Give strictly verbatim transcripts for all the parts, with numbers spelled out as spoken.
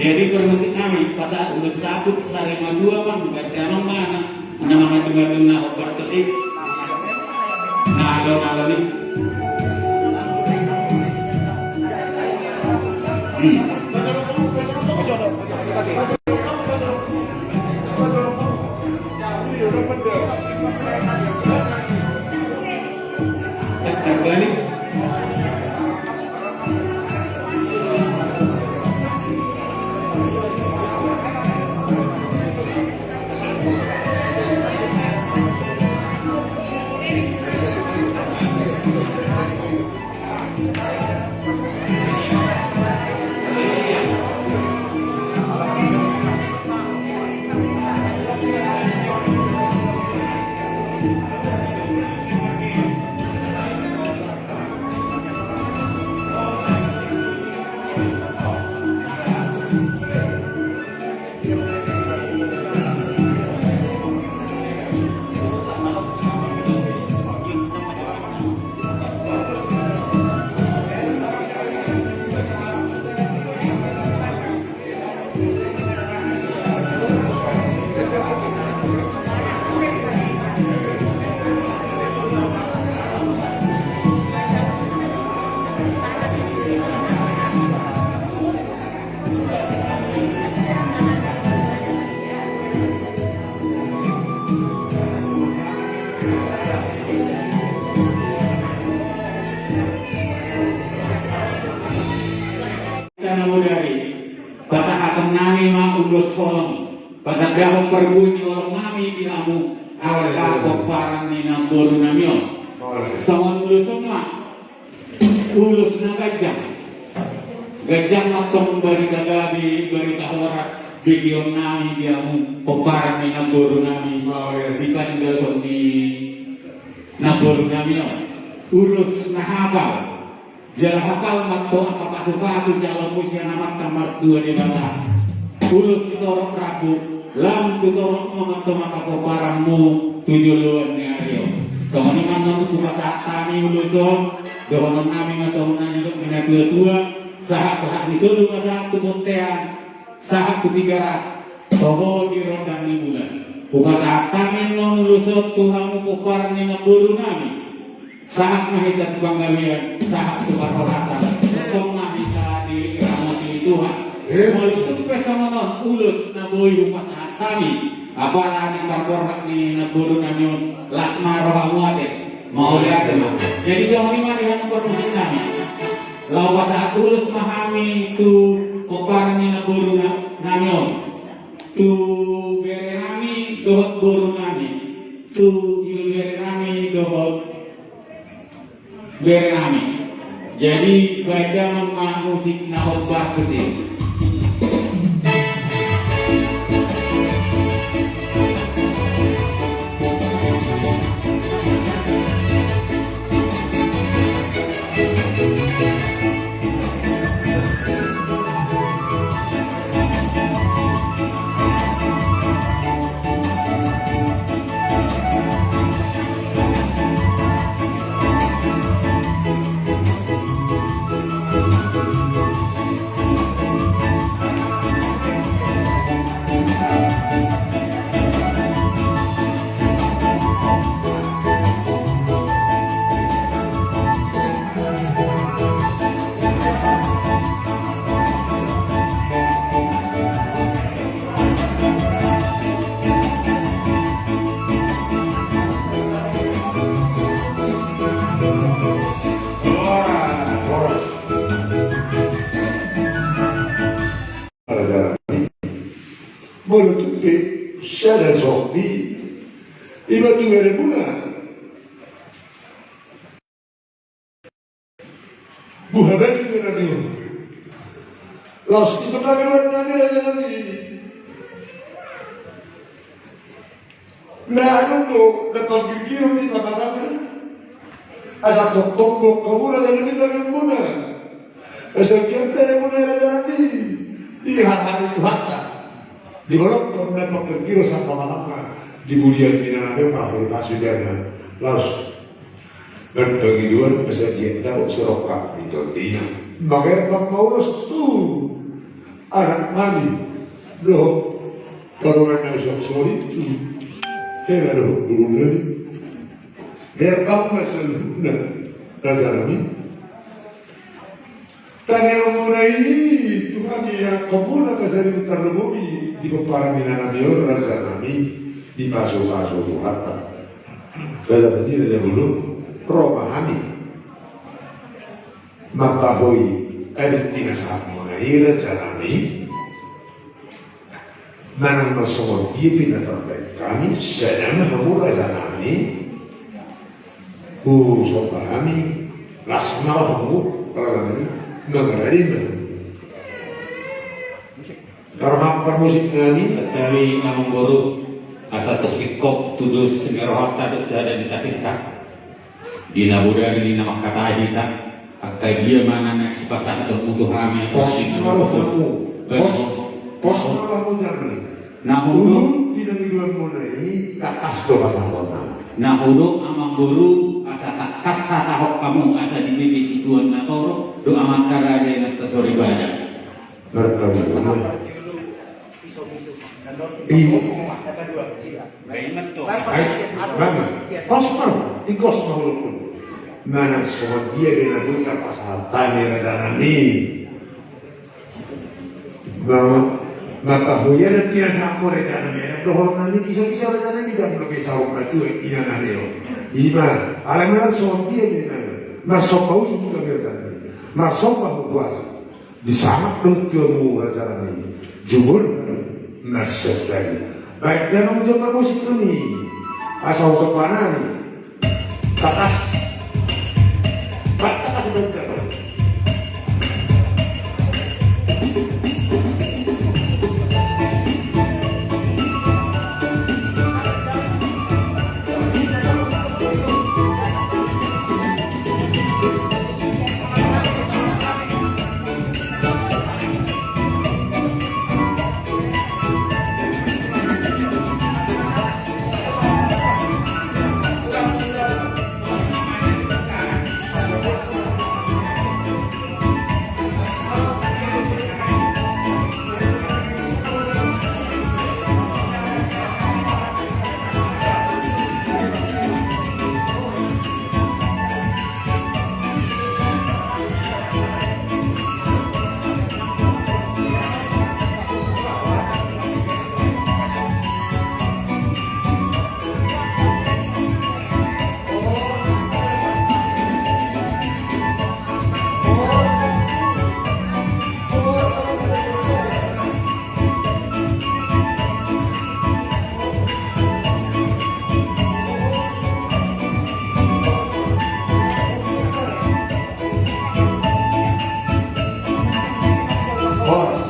Jadi parmusik nami, pasahat ulos saput, sari matua, mangan damang mana, na mangan damang na obar tusi. Nalo, nalo ni. Hmm. Tanamudari, pasahaton nami ma ulos holong, patandahon parbue ni holong nami di hamu angka pomparan ni namboru nami on. Songon ulos on ma, ulos na ganjang. Ganjang ma tong barita gabe, barita horas, begeon nami di hamu pomparan ni namboru nami, di paninggalhon ni namboru nami on. Ulos na hapal. Jala hapal ma tong angka pasupasu jala muse na mantang martua Debata. Ulos tu torop rambu, lam tu torop ma tong angka pomparanmu tu joloan ni ari on. Songon i ma annon hupasahat hami ulos on, dohonon nami ma songon na nidok ni natuatua, sahat-sahat ni solu ma sahat tu bontean, sahat tu Tigaras, toho di rondang ni bulan. Hupasahat hami annon ulos on tu hamu pomparan ni namboru nami. Sahat ma hita tu panggabean, sahat tu parhorasan. Tong ma hita diramoti Tuhan. Molo tung pe songon on ulos na boi hupasahat hami, apala ni parborhat ni namboru nami on, las ma rohamu ate. Mauliate ma. Jadi songon i ma di hamu parmusik nami. Laho pasahat ulos ma hami tu pomparan ni namboru na-, nami on. Tu bere nami dohot boru nami. Tu ibebere nami dohot bere nami. Jadi baen damang ma musik na hombar tusi. Molo tung pe sada sombi, ima tu beremuna. Buha balik tu nami on. Laos di sebelah kedua nami raja nami. Na adong do na panggirgiron di pamatangna. Asa tongtong hamu raja nami bagianmuna. Asa gian beremuna raja nami. Di hahari Tuhanta. Di bolon na panggirgiron sahat pamatangna. Di budian ni na nami on pahori pasudianna. Laos. Marpangidoan asa diandapot sirongkap ni tondina. Mamereng ma ulos tu anak nami dohot parumaen na songon i tu hela dohot boru nami. Mereng ma saluhutna raja nami. Tangiangmuna i tu hami angka muna pasaribu tarlumobi di pomparan ni inanami on raja nami, dipasupasu Tuhanta. Raja nami, raja bolon, ro ma hami mambahoi adat pinasahatmuna i raja nami. Manang na songon dia pe na tarbaen hami, sada ma hamu raja nami. Husomba hami, las ma hamu raja nami. Mangarade ma. Parma-, parmusik nami. Santabi amangboru, asa tung singkop tu dos ni rohanta dohot sada ni tahinta. Di na bodari ni na mangkatai hita, angka dia ma na naeng sipasahatonmu tu hami? Pos ma rohamu. Pos, pos ma rohamu jala. Na hudok. Ulu pinangidoanmuna i tangkas do pasahatonna. Na hudok amangboru, asa tangkas hatahon hamu, asa dibege situan na torop do amang karade na tarsoripada. Marpangidoan ma. Iya. Ai, bang. Pos ma, tingkos ma hudok. Manang songon dia be na boi tarpasahat hami raja nami. Mangkahoian pinasahatmu raja nami. Dohonon nami dison, dison raja nami, ndang lobi saur matua inanami on. Ima, alai manang songon dia be na. Marsomba husung tu hami raja nami. Marsomba hupuasa. Disangap do tu hamu raja nami, jumolo nami marsomba. Baen damang jumolo musik nami, asa husomba nami. Tangkas. Tangkas baen damang. Horas.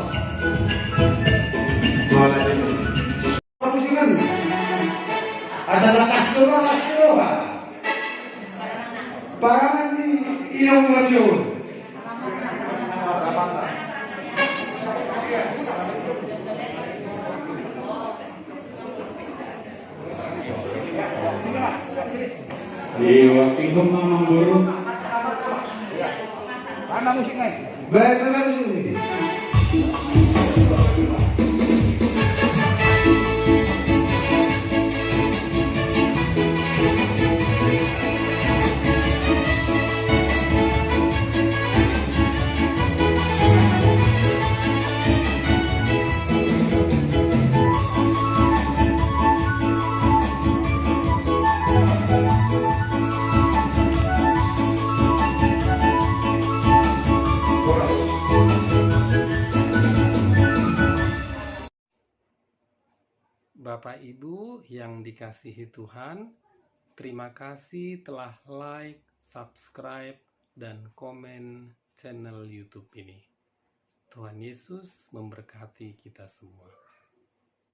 Parmusikan. Asa na pas jolo, pas jolo, ha. Parangan ni inong mati on. Iya, waktu itu mamang guru. Mana musiknya? Baik, terima kasih. Bapak Ibu yang dikasihi Tuhan, terima kasih telah like, subscribe, dan komen channel YouTube ini. Tuhan Yesus memberkati kita semua.